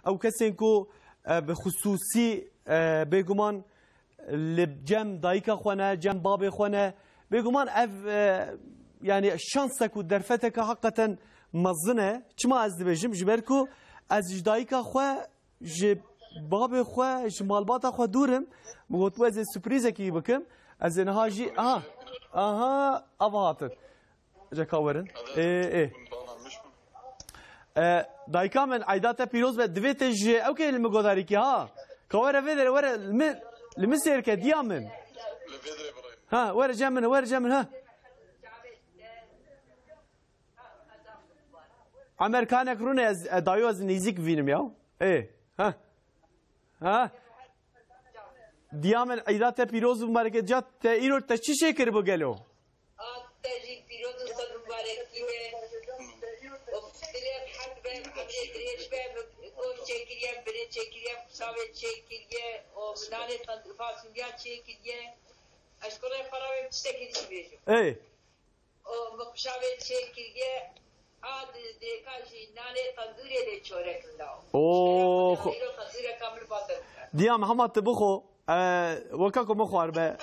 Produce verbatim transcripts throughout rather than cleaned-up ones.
ew kesên ku, e, bi xisûsî, e, bêguman li cem dayika xwe ne, cem babê xwe ne, bêguman ev, e, yani şansek û derfeteke heqeten mezin e. Çima ez dibêjim? Ji ber ku ez ji dayika xwe, ji babê xwe, ji malbata xwe dûr im. Min gotibû ez ê surprîzekî bikim. Ez ê niha jî, aha, aha, ava hatin. Ca ka werin. Ê, ê. E, dayika min, eyda te pîroz be, divê te ji ew kê li min godarî kî, ha. Ka were vê derê, were li min, li min sêr ke, diya min. Ha, were cem min, were cem min, ha. Emer kanek rûne ez, e, dayû ez nêzîk vînim ya. Ê, ha. Ha. Diya min, eyda te pîroz û mibarek e. Ca te îro te çi çêkiribû gelo? A te jî pîroz û ser mibarekî be. Û dilê rehet be, emrê dirêj be, gov çêkiriye, birê çêkiriye, pisavê çêkiriye, û nanê tend-, fasulya çêkiriye. Ez kurê xwe re wê tiştekî din bêjim. Ey. Û min qişavê çêkiriye, a di-, dêka jî nanê tendûrê lê çorek da. Oo, xo- Îro tendûreka min batir bike. Diya min, hema tu bixwe, e, weka ku min xwar be.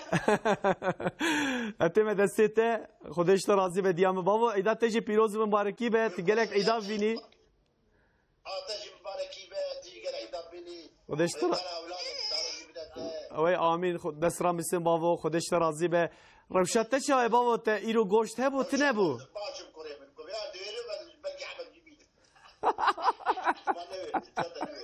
Etê me destê te, Xwedê ji te razî be diya min. Bavo, eyda te jî pîroz û mibarekî be, tu gelek eyda vînî. A te jî mibarekî be, tu jî gelek îda bînî. Xwedê ji te ra- Ewladê, dara jî bide te. Ew ê amîn. Xwe-, dest ramisin bavo, Xwedê ji te razî be. Rewşa te çawa ye bavo, te îro goşt hebû, tune bû? Baş im kurê min. Ku ya dêrê ben belkî hemek jî bînim. Ma newê, ca te newê.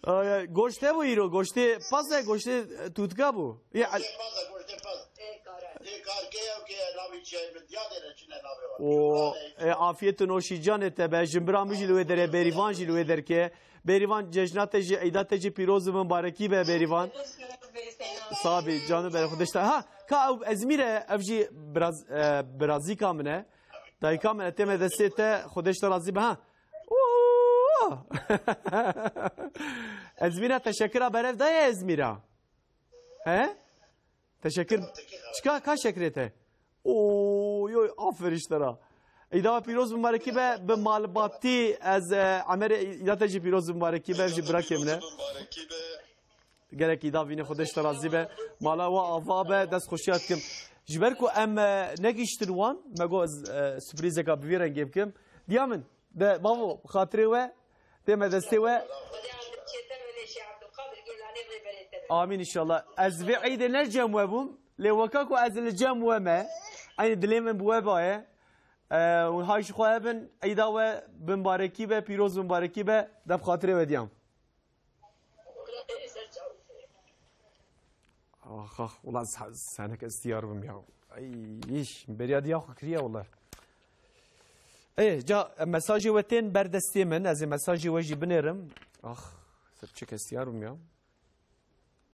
Ay, ay, goşt hebû îro, goştê paz e, goştê, e, tûtka bû. Ya, Goştê paz e, goştê paz. Tê kar e. Tê kar ke ew ke navê çi ye, min diya dêre çi ne navê wa. O, e, afiyet û noşî canê te be. Jimbira min jî li wê derê, Bêrîvan jî li wê derke. Bêrîvan, cejna te jî, eyda te jî pîroz û mibarekî be Bêrîvan. Sabî, canım benim, Xwedê ji te. Ha, ka ew Ezmîr e, ev jî biraz, e, birazîka min e. Dayika min e, tê me destê te, Xwedê ji te razî be. Ha. Oo! Ezmîra, te şekira berev daye Ezmîra? He? Teşekkür. Çika ka şekrê te? Oy, oy, aferin ji te ra. Îda pîroz mibarekî be, bi malbatî ez, e, Emerê îda te jî pîroz mibarekî be, ji birakê min e. Gelek îda vîne, Xwedê ji te razî be. Mala we ava be, dest xweşiya dikim. Ji ber ku em, e, negihiştin wan, me got ez, e, surprîzeka bi vî rengê bikim. Diya min, de, bavo, xatirê we, tê me destê we. Amîn inşallah. Ez vê eydê ne li cem we bûm, lê weka ku ez li cem we me, eynî dilê min bi we baye. E, hûn hay ji xwe hebin, eyda we bi mibarekî be, pîroz mibarekî be, de bi xatirê we diya min. Ax, ax, wela se-, senek ez tiyar bim ya. Ay, iş, beriya diya xwe kiriye wela. Ê, ca, mesajê we tên ber destê min, ez ê mesajê we jî binêrim. Ax, ser çi kes tiyar bim ya.